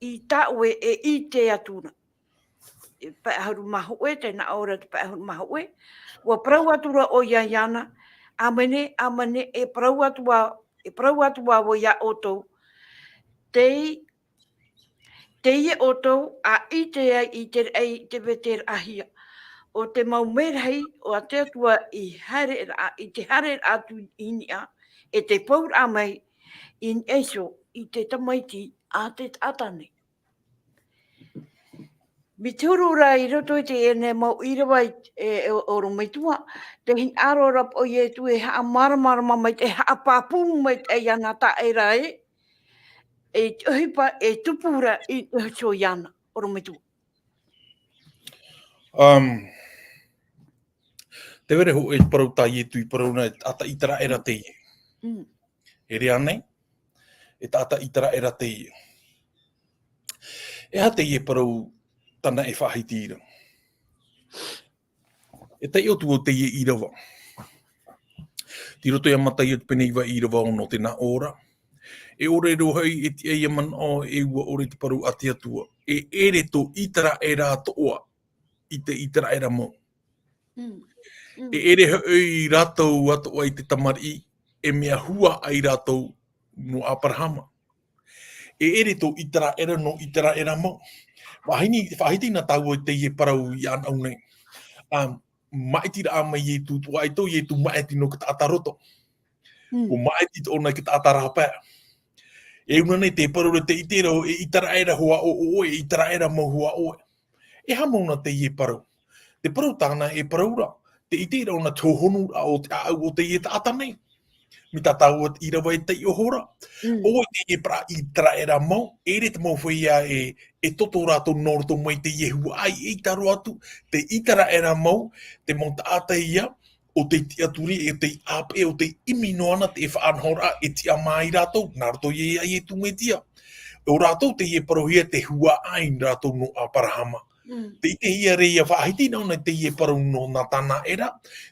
i tā ʻoe e ʻite atu ra. E pae ʻahuru mā hōʻē, tēnā ʻō ra te pae ʻahuru mā hōʻē, ʻua parau atu ra ʻoia iāna, ʻĀmene, ʻāmene, e parau atu ā, e parau atu ā vau iā ʻoutou, tei Teie ʻoutou a ʻite ai i te raʻi i te veteraʻahia o te mau merahi o te Atua i haereraʻa, i te haereraʻa atu i niʻa, e te pouraʻa mai i niʻa iho i te tamaiti a te taʻata nei. Mai te huru ra i roto i teie nei mau ʻīrava e, e, ʻorometua, te hinaʻaro ra o Ietu e haʻamāramarama mai, e haʻapāpū mai i ana taʻata ra e, e te ʻohipa e tupu ra i niʻa iho iāna, ʻorometua. Um, te vere hōʻē parau tā Ietu i parau na, e taʻata ʻĪteraʻera teie. Mm. E riro nei, e taʻata ʻĪteraʻera teie. E aha teie parau tāna e faʻahiti ra? E taiʻo atu vau teie ʻīrava. Tei roto ia Mataio te pene iva ʻīrava ono, tēnā ʻō ra. E ʻore roa hoʻi e tiʻa ia manaʻo, e ʻua ʻore te parau a te Atua. E ʻere tō ʻĪteraʻera atoʻa i te ʻĪteraʻera mau. Mm. Mm. E ʻere hoʻi rātou atoʻa i te tamariʻi, e mea huaʻai rātou nō ʻĀparahama. E ʻere tō ʻĪteraʻera nō ʻĪteraʻera mau. Faʻahiti, faʻahiti na tāua i teie parau i ana au nei. Um, maʻitiraʻa mai Ietu, ʻua ʻaita ʻo Ietu maʻiti nō te taʻata roto. Mm. ʻUa maʻiti tōna i te taʻata rāpae. E ʻua nei te parau ra, tē ʻite ra ʻoe e ʻĪteraʻera hoʻi ʻoe, e ʻĪteraʻera mau hoʻi ʻoe. E aha mau na teie parau? Te parau tāna e parau ra, tē ʻite ra ʻōna te hōhonuraʻa o te ʻāʻau o teie taʻata nei. Mai tā tāua ʻīrava e taiʻo ra. Mm. ʻO teie parau ʻĪteraʻera mau, e ʻere te mau feiā e, e toto rātou nō roto mai teie huaʻai, e ʻaita roa atu, te ʻĪteraʻera mau, te mau taʻata ia, ʻo tei tiʻaturi, ʻo tei ʻāpeʻe, ʻo tei ʻimi noa na te faʻanahoraʻa e tiʻa mai ia rātou, nā roto ia iā Ietu Metia. ʻO rātou teie parauhia te huaʻai rātou nō ʻĀparahama. Mm. Tē ʻitehia ra ia faʻahiti na ʻōna teie parau nō Natanaʻera,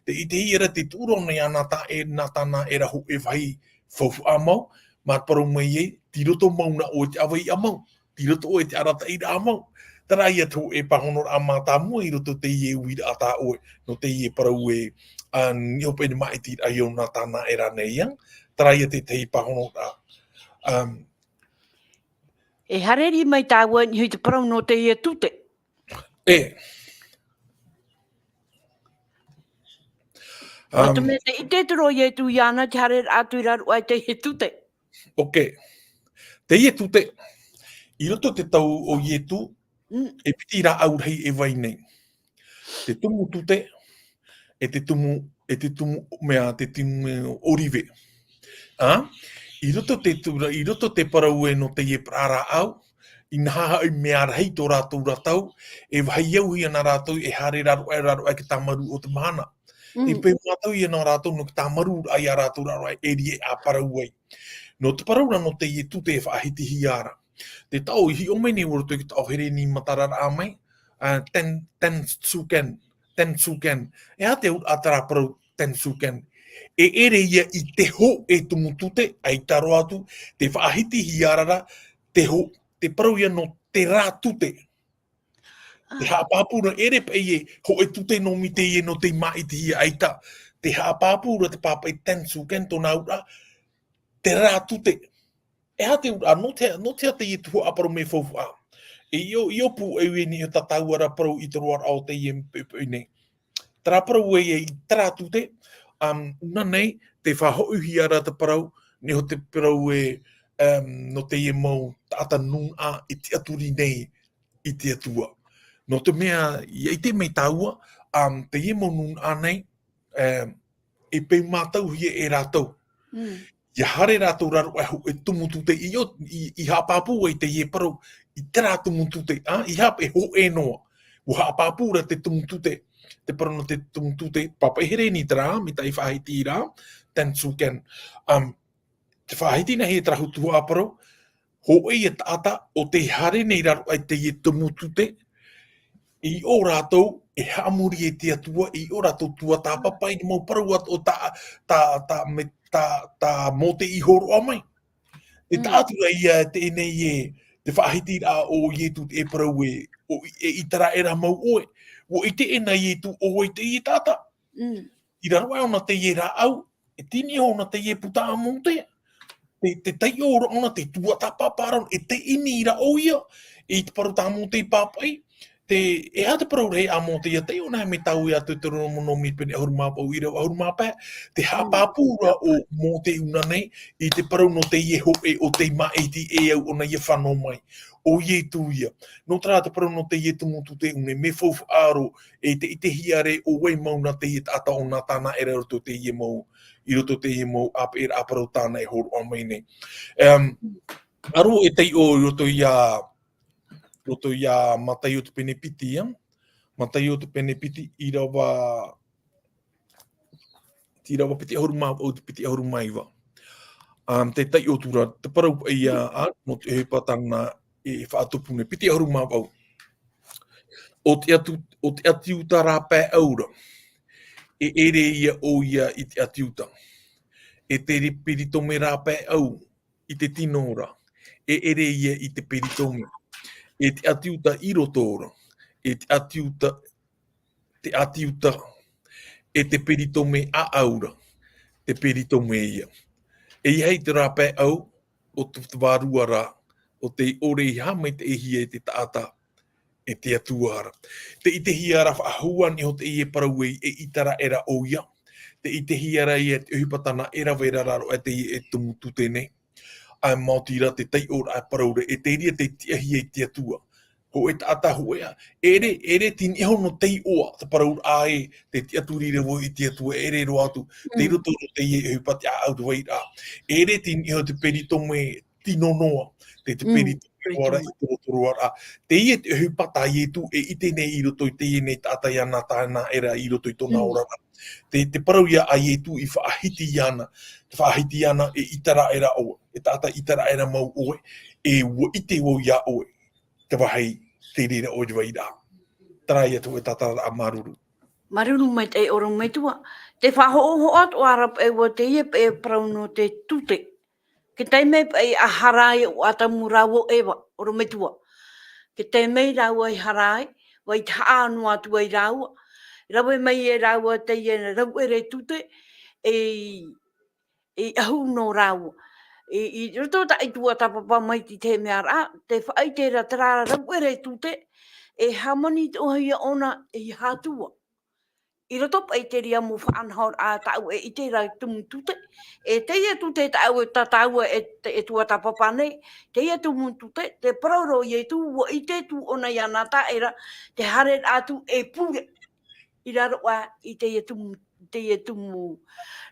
tē ʻitehia ra te tuʻu ra ʻōna iā Nata-, e Natanaʻera hōʻē vāhi faufaʻa mau, mā te parau mai ai, tei roto mau na ʻoe i te ʻāvaʻe mau, tei roto ʻoe i te arataʻiraʻa mau. Terā ia te hōʻē pāhonoraʻa mātāmua i roto i teie uiraʻa tā ʻoe, nō teie parau e, a, niʻa hoʻi i te maʻitiraʻa ia ʻo Natanaʻera nei ia, terā ia te, te pāhonoraʻa. Um, E haere mai tāua i niʻa i te parau nō teie tute. E. Nō te Um, mea tē ʻite atu ra ʻo Ietu iāna te haere atu i raro aʻe i teie tute. Ok. Teie tute, i roto i te tau o Ietu, Mm. e piti rāʻau rahi e vai nei. Te tumu tute, e te tumu, e te tumu mea, te tumu ʻōrive. A? I roto te tu-, i roto te parau e nō teie parau rāʻau, inaha hoʻi mea rahi tō rātou ra tau, e vāhi auhia na rātou e haere raro aʻe, raro aʻe i te tāmarū o te mahana. Mm. E peu mātau ia nā rātou nō te tāmarūraʻa ia rātou raro aʻe e riro ʻāparau ai. Nō te parau ra nō teie tute e faʻahitihia ra. Te taʻo i hiʻo mai nei i roto i te taʻo Hereni matararaʻa mai, a, ten, tensuken, tensuken. E aha te auraʻa terā parau tensuken? E ʻere ia i te hōʻē tumu tute, ʻaita roa atu, tē faʻahitihia ra ra, te hō-, te parau ia nō terā tute. Te Ah. haʻapāpū ra, ʻere paʻi e hōʻē tute nō mai teie nō tei maʻitihia, ʻaita. Te haʻapāpū ra te pāpaʻi tensuken tōna auraʻa, terā tute. E aha te auraʻa, nō te, nō te aha teie tuhaʻa parau mea faufaʻa. E ʻio, ʻio pūʻai vau i niʻa i tā tāua ra parau i te roaraʻa o teie poʻipoʻi nei. Terā parau e, e, i terā tute, um, nā nei, tē faʻahoʻihia ra te parau, niʻa i te parau e, um, nō teie mau taʻata nūnaʻa e tiʻaturi nei i te Atua. Nō te mea, ʻia ʻite mai tāua, um, teie mau nūnaʻa nei, um, e peu mātauhia e rātou. Mm. ʻIa haere rātou raro aʻe hōʻē tumu tute, ʻio, i, i haʻapāpū ai teie parau, i terā tumu tute, a, ʻeiaha e hōʻē noa. ʻUa haʻapāpū ra te tumu tute, te parau nō te tumu tute, pāpaʻi Hereni terā, mai tā i faʻahiti ra, tensuken. Um, tē faʻahiti na hia terā tuhaʻa parau, hōʻē ia taʻata ʻo tē haere nei raro aʻe i teie tumu tute, i ʻō rātou, e haʻamori e te Atua, i ʻō rātou tuatāpapa i te mau parau atoʻa tā, tā, tā, me, tā, tā Mōte i hōroʻa mai. E taʻatura ia e teie nei e, te faʻahitiraʻa o Ietu e parau e, o, e Itaraera mau ʻoe. ʻUa ʻite ʻē na Ietu ʻo vai teie taʻata. Mm. I raro aʻe ʻōna teie rāʻau, e tini ʻōna teie puta a Mōte. Te, te taiʻo ra ʻōna, te tuatāpapa ra ʻōna, e teie nei ra ʻoia, i te parau tā Mōte i pāpaʻi, te, e aha te parau ra a Mōte ia taiʻo na me tāua ia Teuteronome pene ʻahuru mā vaʻu ʻīrava ʻahuru mā pae, te haʻapāpū ra ʻo Mōte ʻōna nei, i te parau nō teie hōʻē ʻo tei māʻiti e au ʻōna ia fano mai. ʻO Ietu ia. Nō terā te parau nō teie tumu tute ʻōna, mea faufaʻa roa, e te ʻitehia ra ʻo vai mau na teie taʻata ʻo Natanaera i roto teie mau, i roto teie mau ʻāpeʻeraʻa parau tāna e hōroʻa mai nei. Em, aro e taiʻo i roto ia, roto ia Mataio te pene piti, ia. Mataio te pene piti, ʻīrava, te ʻīrava piti ʻahuru mā vaʻu, te piti ʻahuru mā iva. Um, te taiʻo atu ra, te parau ia, a, nō te ʻohipa tāna e faʻatupu nei, piti ʻahuru mā vaʻu. ʻO te atu, ʻo te ʻati uta rāpae ʻau ra, e ʻere ia ʻoia i te ʻati uta. E te ri-, peritome rāpae ʻau i te tino ra, e ʻere ia i te peritome. E te ʻati uta i roto ra, e te ʻati uta, te ʻati uta, e te peritome ʻāʻau ra, te peritome ia. E ʻeiaha i te rāpae ʻau, ʻo te, te vārua ra, ʻo tei ʻore i haʻamaitaʻihia e te taʻata, e te Atua ra. Te ʻitehia ra faʻahou ānei iho teie parau e, e Itaraera ʻoia. Te ʻitehia ra ia te ʻohipa tāna e rave ra ra roa e teie tumu tute nei. ʻA e maoti ra te taiʻoraʻa e parau ra, e te reira tei tiʻahia i te Atua. Hōʻē taʻata hōʻē ā. ʻEre, ʻere tini iho nō taiʻoa, te parauraʻa e, te tiʻaturi ra vau i te Atua, ʻere roa atu. Tei roto nō teie ʻohipa te ʻāʻau te vairaʻa. ʻEre tini iho te peritome tino noa, te, te peritome roa ra i te roto roa ra. Teie te ʻohipa tā Ietu e ʻite nei i roto i teie nei taʻata ia Natanaera i roto i tōna oraraʻa. Te, te parau ia a Ietu i faʻahiti iāna, te faʻahiti iāna e Itaraera ʻoe, e taʻata Itaraera mau ʻoe, e ʻua ʻite vau iā ʻoe, te vāhi te reira ʻoe te vairaʻa. Terā ia te hōʻē tātararaʻa māuruuru. Māuruuru maitaʻi ʻorometua. Te faʻahoʻohoʻo atu ā ra paʻi ʻua teie paʻi parau nō te tute. Ke tae mai paʻi a Harai ʻo Atamu rāua ʻo Eva, ʻorometua. Ke tae mai rāua i Harai, ʻua ʻite haʻa noa atu ai rāua. Rave mai e rāua teie rauʻere tute, e, e ʻahu nō rāua. E, i roto tā i tuatāpapa mai i te mea ra, te faʻaʻite ra terā rauʻere tute, e hāmani te ʻohie ʻōna i Atua. I roto paʻi i te reira mau faʻanahoraʻa tāʻu e ʻite ra i tumu tute. E teie tute tāʻu e tātaua e, e tuatāpapa nei, teie tumu tute, te parau ra ʻo Ietu, ʻua ʻite atu ʻōna iā Natanaera, te haereraʻa atu e pure. I raro aʻe i teie tumu, teie tumu.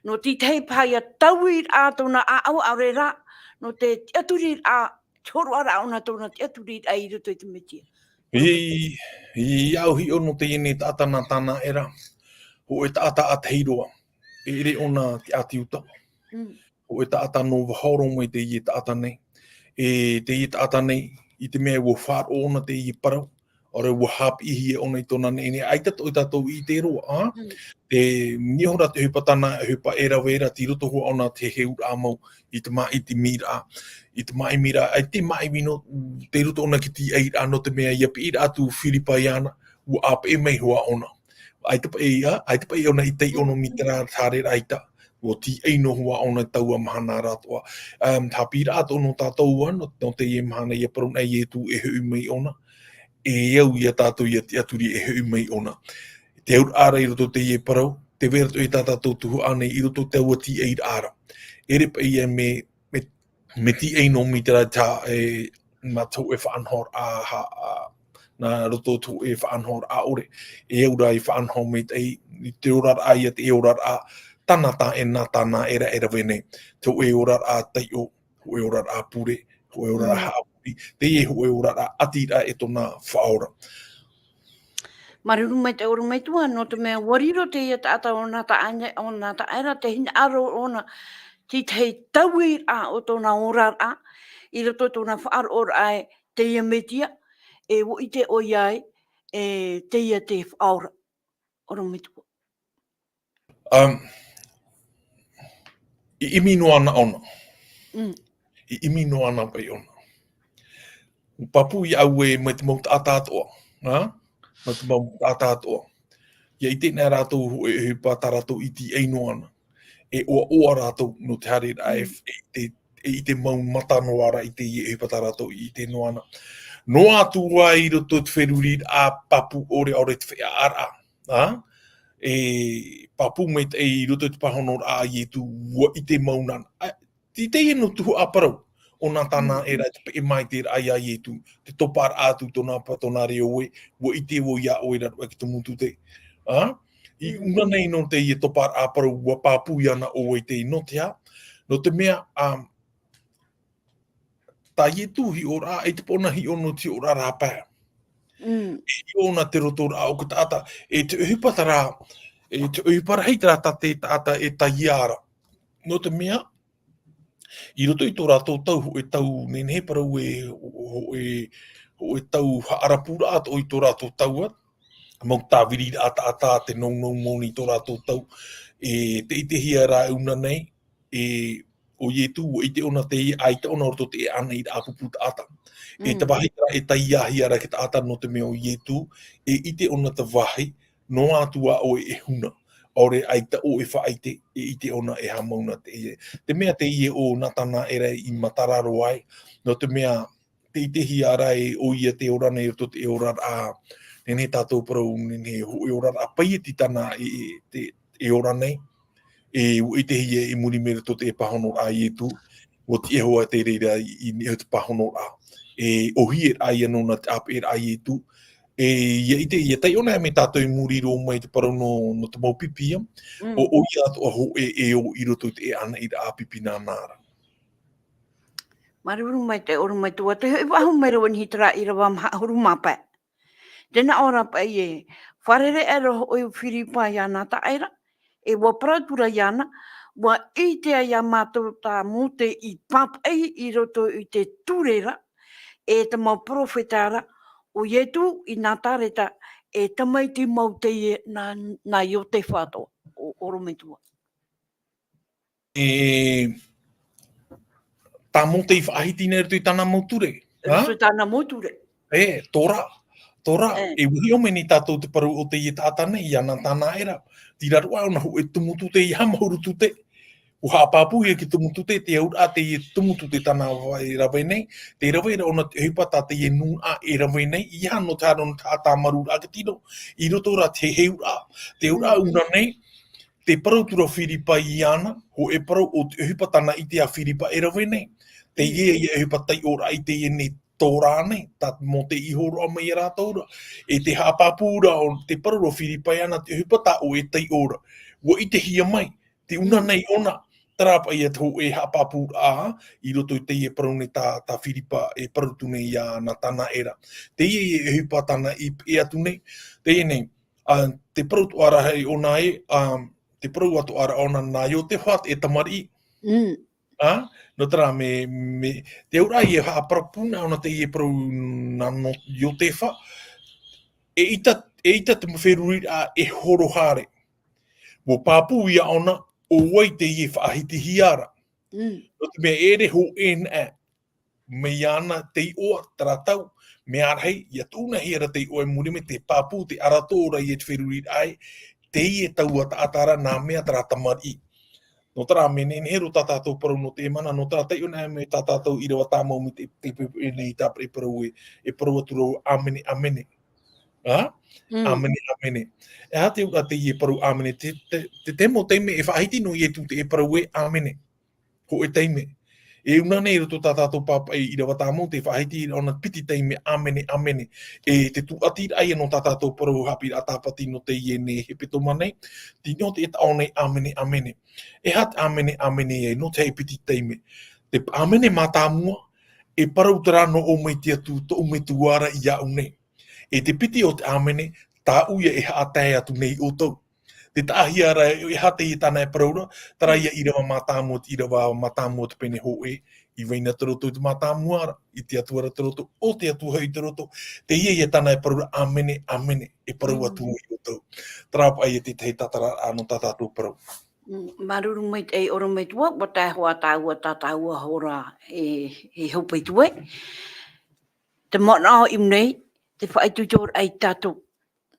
Nō te tahi paha ia tauiraʻa tōna ʻāʻau, ʻaore rā, nō te tiʻaturiraʻa, te hōroʻaraʻa ʻōna tōna tiʻaturiraʻa i roto i te Mesia. I, i au hiʻo nō teie nei taʻata Natanaera, hōʻē taʻata ʻātahi roa, e ʻere ʻōna te ʻāti uta. Mm. Hōʻē taʻata nō vahoro mai teie taʻata nei. E teie taʻata nei, i te mea ʻua faʻaroʻo ʻōna teie parau, ʻaore ʻua haʻapiʻihia ʻōna i tōna neʻineʻi, ʻaita tō tātou i ʻite roa, ā? Mm. Te, niʻa iho ra te ʻohipa tāna, ʻohipa e rave ra, tei roto hoʻi ʻōna te heheuraʻa mau, i te māʻimiraʻa, i te māʻimiraʻa, ʻaita e māʻimi noa, tei roto ʻōna i te tīaʻiraʻa, nō te mea ʻia piʻiraʻa atu Filipai iāna, ʻua ʻāpeʻe mai hoʻi ʻōna. ʻAita paʻi ia, ʻaita paʻi ʻōna i taiʻo noa mai terā haereraʻa ʻaita, ʻua tīaʻi noa hoʻi ʻōna i taua mahana ra atoʻa. Um, haʻapiʻiraʻa atoʻa nō tātou ā, nō, nō teie mahana ʻia parau na Ietu e hoʻi mai ʻōna, e au ia tātou ʻia tiʻaturi e hoʻi mai ʻōna. Te auraʻa ra i roto teie parau, tē vai ra atoʻa tā tātou tuhaʻa nei i roto i taua tīaʻiraʻa ra. ʻEre paʻi ia mea, mea, mea tīaʻi noa mai terā tā, e, nā te hōʻē faʻanahoraʻa, ha, a, nā roto i te hōʻē faʻanahoraʻa ʻore. E au ra i faʻanaho maitaʻi, i te oraraʻa ia te oraraʻa, tāna tā e Natanaera e rave nei. Te hōʻē oraraʻa taiʻo, hōʻē oraraʻa pure, hōʻē oraraʻa haʻavori, teie hōʻē oraraʻa ʻātiraʻa e tōna Faʻaora. Māuruuru maitaʻi ʻorometua, nō te mea ʻua riro teie taʻata ʻo Natanae-, ʻo Natanaera, te hinaʻaro ʻōna, te tahi tauiraʻa o tōna oraraʻa, i roto i tōna faʻaroʻoraʻa e teie Mesia, e ʻua ʻite ʻoia ai, e teie te faʻaora. ʻOrometua. Um, i ʻimi noa ana ʻōna. Mm. I ʻimi noa ana paʻi ʻōna. Pāpū iā ʻoe mai te mau taʻata atoʻa, ā? Mai te mau taʻata atoʻa. ʻIa ʻite nei rātou e, e ʻohipa tā rātou i tīaʻi noa ana. E ʻoaʻoa rātou nō te haereraʻa e, mm, e ʻite, e ʻite mau mata noa ra i teie ʻohipa tā rātou i ʻite noa ana. Noa atu ā i roto i te feruriraʻa pāpū ʻore, ʻaore te feʻaʻaraʻa, ā? E pāpū maitaʻi i roto i te pāhonoraʻa a Ietu, ʻua ʻite mau nāna. Ā, tei teie nō te tuhaʻa parau o Natanaera, mm, te peʻe maitaʻiraʻa iā Ietu, te toparaʻa atu tōna pa-, tōna reo ē, ʻua ʻite vau iā ʻoe i raro aʻe i te tumu tute. Ā? I, mm, ʻuna nei nō teie toparaʻa parau, ʻua pāpū iāna ʻoe i te nō te aha? Nō te mea, ā, tā Ietu hiʻoraʻa, e te pōna hiʻo nō te hiʻoraʻa rāpae. Mm. E hiʻo nā te rotoraʻa o te taʻata, e te ʻohipa terā, e te ʻohipa rahi terā tā te taʻata e taiā ra. Nō te mea, i roto i tō rātou tau, hōʻē tau, nehenehe parau e, hōʻē, hōʻē tau haʻarapuraʻa atoʻa i tō rātou tau, ā, mau tāviriraʻa taʻata, te nounou moni i tō rātou tau, e te ʻitehia ra ʻuna nei, e, ʻo Ietu, ʻua ʻite ʻōna teie, ʻaita ʻōna roto i te ʻānaʻiraʻa pupu taʻata. E te, mm, vāhi terā e taiāhia ra te taʻata nō te mea ʻo Ietu, e ʻite ʻōna te vāhi, noa atu ā ʻoe e huna. ʻAore ʻaita ʻoe e faʻaʻite, e ʻite ʻōna e haʻamau na teie. Te mea teie ʻo Natanaera i matara roa ai, nō te mea tē ʻitehia ra e ʻoia te ora nei roto i te oraraʻa, nehenehe tātou parau, nehenehe hōʻē oraraʻa paieti tāna e, e, te, e ora nei. E, ʻua ʻitehia i muri mai roto i te pāhonoraʻa a Ietu, ʻua tiʻa hoʻi te reira i, i niʻa i te pāhonoraʻa. E, ʻōhie rā ia nōna te ʻāpeʻeraʻa a Ietu. E, ʻia ʻite, ʻia taiʻo na mai tātou i muri roa mai te parau nō, nō te mau pipi, ā. Mm. ʻO, ʻoia atoʻa hōʻē e ō i roto i te ʻānaʻiraʻa pipi nāna ra. Māuruuru maitaʻi, ʻorometua, tē hoʻi faʻahou mai ra vau i niʻa i terā ʻīrava maha ʻahuru mā pae. Tē nā ʻō ra paʻi ē, fārerei aʻera hoʻi ʻo Firipa iā Natanaera, e ʻua parau atu ra iāna, ʻua ʻite ā iā mātou tā Mōte i pāpaʻi i roto i te ture ra, e te mau perofeta ra, ʻo Ietu i Nazareta, e tamaiti mau teie nā, nā Iotefa atoʻa, ʻo, ʻorometua. E, tā Mōte i faʻahiti nei roto i tāna mau ture, ā? Roto i tāna mau ture. E, Tora, Tora, e, e ʻua hiʻo mai nei tātou te parau o teie taʻata nei, iā Natanaera, tei raro aʻe ʻōna hōʻē tumu tute, ʻeiaha mahuru tute. ʻUa haʻapāpūhia te tumu tute, te auraʻa teie tumu tute tāna e rave nei, tē rave ra ʻōna te ʻohipa tā teie nūnaʻa e rave nei, ʻeiaha nō te haere nō te haʻatāmaruraʻa i te tino, i roto ra te heheuraʻa, te auraʻa, mm, ʻuna nei, tē parau atu ra Firipa iāna, hōʻē parau o te ʻohipa tāna i ʻite ā Firipa e rave nei. Teie, mm, ia ʻohipa taiʻoraʻa i teie nei Tora nei, tā Mōte i hōroʻa mai iā rātou ra. E tē haʻapāpū ra ʻo, tē parau ra Firipa iāna te ʻohipa tā ʻoe e taiʻo ra. ʻUa ʻitehia mai, tē ʻuna, mm, nei ʻōna, terā paʻi ia te hōʻē haʻapāpūraʻa, i roto i teie parau nei tā, tā Firipa e parau atu nei iā Natanaera. Teie ia ʻohipa tāna i peʻe atu nei, teie nei, ā, tē parau atoʻa ra hoʻi ʻōna ē, ā, tē parau atoʻa ra ʻōna nā Iotefa e tamariʻi. Mm. Ā, nō terā mea, mea, te auraʻa ia haʻapāpū na ʻōna teie parau nā, nō Iotefa, eʻita, eʻita te mau feruriraʻa e horo haere. ʻUa pāpū iā ʻōna, ʻo vai teie e faʻahitihia ra. Mm. Nō te mea ʻere hōʻē anaʻe, mai iāna te iʻoa terā tau, mea rahi, ʻia tuʻunahia ra te iʻoa i muri mai, tē pāpū, tē ʻarato ra ia te feruriraʻa ē, teie taua taʻata ra nā mea terā tamariʻi. Nō terā mea nehenehe roa tā tātou parau nō teie mahana, nō terā taiʻo na mai tā tātou ʻīrava tāmau mai te, te, te, e nei tāpeʻa parau ē, e parau atu ra ʻāmene, ʻāmene. Ā? Mm. ʻĀmene, ʻāmene. E aha te, ā, teie parau ʻāmene, te, te, te, te mau taime e faʻahiti noa Ietu te parau ē, ʻāmene. Hōʻē taime. E ʻuna nei roto tā tātou pāpaʻi ʻīrava tāmau, tē faʻahiti ra ʻōna piti taime, ʻāmene, ʻāmene. E te tūʻatiraʻa ia nō tā tātou parau haʻapiʻiraʻa tāpati nō teie nei hepetoma nei, tei noho te taʻo nei, ʻāmene, ʻāmene. E aha te ʻāmene, ʻāmene ē, nō te hōʻē piti taime. Te ʻāmene mātāmua, e parau terā nō ʻō mai te Atua, tōʻu Metua ra iāʻu nei. E te piti o te ʻāmene, tāʻu ia e haʻatae atu nei ʻoutou. Tē taʻahia ra e aha teie tāna e parau ra, terā ia ʻīrava mātāmua, te ʻīrava mātāmua te pene hōʻē, i vai na te roto i te mātāmua ra, i te Atua ra te roto, ʻo te Atua hoʻi te roto, teie ia tāna e parau ra, ʻĀmene, ʻāmene, e parau atu i roto. Terā paʻi ia te tahi tātararaʻa nō tā tātou parau. Mm, māuruuru maitaʻi ʻorometua, ʻua tae hoʻi tāua, tā tāua hora e, e hope atu ai. Te manaʻo i ʻō nei, te faʻaitoitoraʻa ia tātou.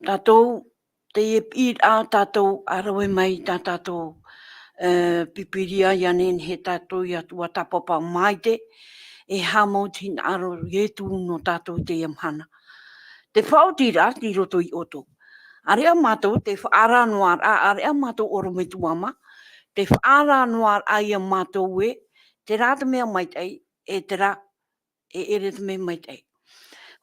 Tātou, teie piʻiraʻa tātou, ʻa rave mai tā tātou, e, Pīpīria, ʻia nehenehe tātou ʻia tuatāpapa maitaʻi, e haʻamau te hinaʻaro o Ietu nō tātou i teie mahana. Te faʻaotiraʻa, tei roto ia ʻoutou. ʻĀreʻa mātou te faʻaara noa ra, ʻāreʻa mātou ʻorometua mā, te faʻaara noa ra ia mātou ē, terā te mea maitaʻi, e terā e ʻere te mea maitaʻi.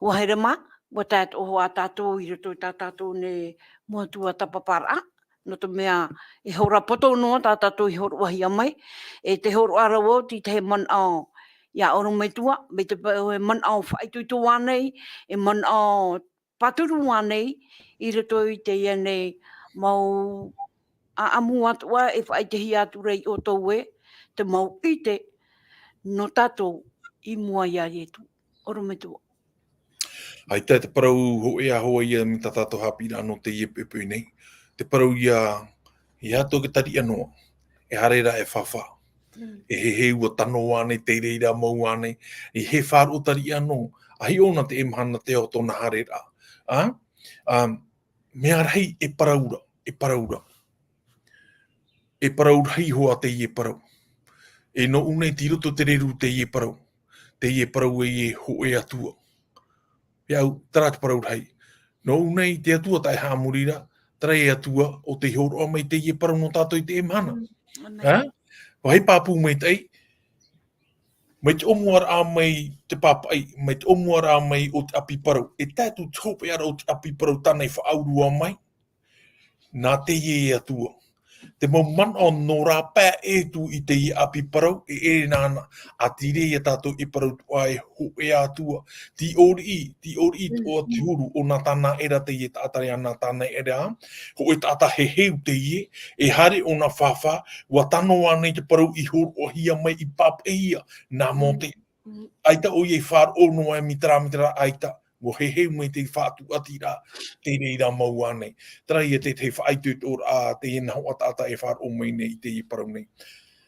ʻUa haere mā, ʻua tae atoʻa hoʻi tātou i roto i tā tātou nei mau tuatāpaparaʻa, nō te mea e hora poto noa tā tātou i hōroʻahia mai, e tē hōroʻa ra vau i te tahi manaʻo ia ʻorometua, mai te pa-, e manaʻo faʻaitoito ānei, e manaʻo pāturu ānei, i roto i teie nei mau ʻāʻamu atoʻa e faʻaʻitehia atu ra ia ʻoutou ē, te mau ʻite nō tātou i mua ia Ietu. ʻOrometua. ʻAita te parau hōʻē ā hoʻi ia mai tā tātou haʻapiʻiraʻa nō teie poʻipoʻi nei. Te parau ia, ʻeiaha atoʻa te tariʻa noa. E haere ra e fāfā. Mm. E heheu, ʻua tano ānei, tei reira mau ānei. E hē faʻaroʻo tariʻa noa. ʻA hiʻo na te mahana te ao tōna haereraʻa. Ā? Ā, mea rahi e parau ra, e parau ra. E parau rahi hoʻi teie parau. E nō ʻō nei tei roto te reru teie parau. Teie parau ē e hōʻē Atua. Ia au, terā te parau rahi. Nō ʻō nei te Atua taʻe haʻamori ra, terā e Atua ʻo tei hōroʻa mai teie parau nō tātou i teie mahana. Mm, ʻāmene. Ā? Vāhi pāpū maitaʻi, mai te ʻōmuaraʻa mai te pāpaʻi, mai te ʻōmuaraʻa mai o te ʻapi parau. E tae atu te hopeʻa ra o te ʻapi parau tāna i faʻaurua mai, nā teie Atua. Te mau manaʻo nō rāpae atu i teie ʻapi parau, e ʻere nāna, ʻa tei reira ia tātou e parau atoʻa e hōʻē Atua. Tei ʻōriʻi, tei ʻōriʻi atoʻa te huru, ʻo nā tāna ʻē ra teie taʻata, ʻo nā tāna ʻē ra, hōʻē taʻata heheu teie, e haere ʻōna fāfā, ʻua tano ānei te parau i hōroʻahia mai, i pāpaʻihia, nā Mōte. Mm. ʻAita ʻoia i faʻaroʻo noa mai terā, mai terā ʻaita, ʻua heheu mai te faʻatuatiraʻa, tei reira mau ānei. Terā ia te, te faʻaitoitoraʻa, teie nā hoʻi taʻata e faʻaroʻo mai nei i teie parau nei.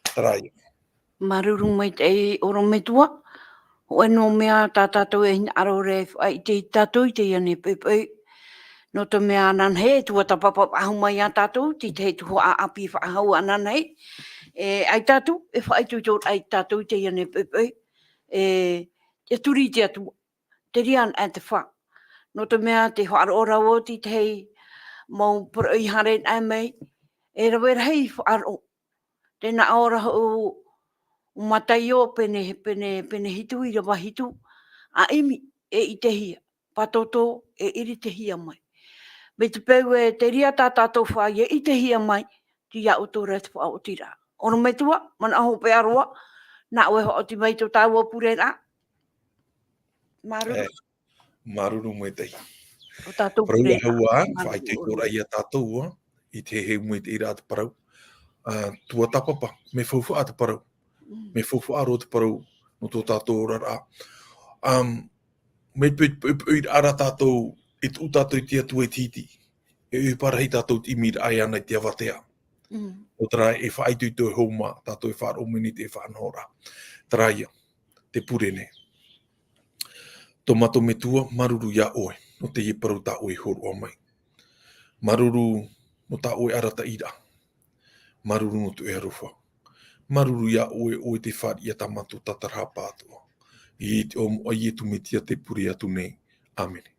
Terā ia. Māuruuru maitaʻi ʻorometua, hōʻē noa mea tā tātou e hinaʻaro ra e faʻaʻite ia tātou i teie nei poʻipoʻi. Nō te mea ananahi, e tuatāpapa faʻahou mai ia tātou, tei te tuhaʻa ʻapi faʻahou ananahi. E, ʻaita atu, e faʻaitoitoraʻa ia tātou i teie nei poʻipoʻi. E, e turi i te Atua. Te reira anaʻe te fā. Nō te mea tē faʻaroʻo ra vau i te tahi mau parau i haere anaʻe mai, e rave rahi i faʻaroʻo. Tē nā ʻō ra hoʻi ʻo Mataio pene, pene, pene hitu ʻīrava hitu, ʻa ʻimi e ʻitehia, pātōtō e ʻiritehia mai. Mai te peu ē, te reira tā tātou fā e ʻitehia mai, tei ia ʻoutou ra te faʻaotiraʻa. ʻOrometua, manaʻo hopeʻa roa, nā ʻoe e faʻaoti mai i tō tāua pureraʻa. Māuruuru. E, māuruuru maitaʻi. ʻO tātou pureraʻa. Parau ā, faʻaitoitoraʻa ia tātou, ā, i te heheu maitaʻi ra te parau. Ā, tuatāpapa, mea faufaʻa te parau. Mm. Mea faufaʻa roa te parau, nō tō tātou oraraʻa. Um, mai te peu, peu, peu, peu ra tātou, e tuʻu tātou i te Atua i te hiti. E ʻohipa rahi tātou te ʻimiraʻa iāna i te avatea. Mm. ʻO terā e faʻaitoito e hōmā, tātou e faʻaroʻo mai nei te faʻanahoraʻa. Terā ia, te pure nei. Tō mātou Metua, māuruuru ia ʻoe, nō teie parau tā ʻoe i hōroʻa mai. Māuruuru nō tā ʻoe arataʻiraʻa. Māuruuru nō tō ʻoe aroha. Māuruuru ia ʻoe, ʻoe te fāriʻi ia tā mātou tātarahapa atoʻa. I te iʻoa o Ietu Metia tē pure atu nei. ʻĀmene.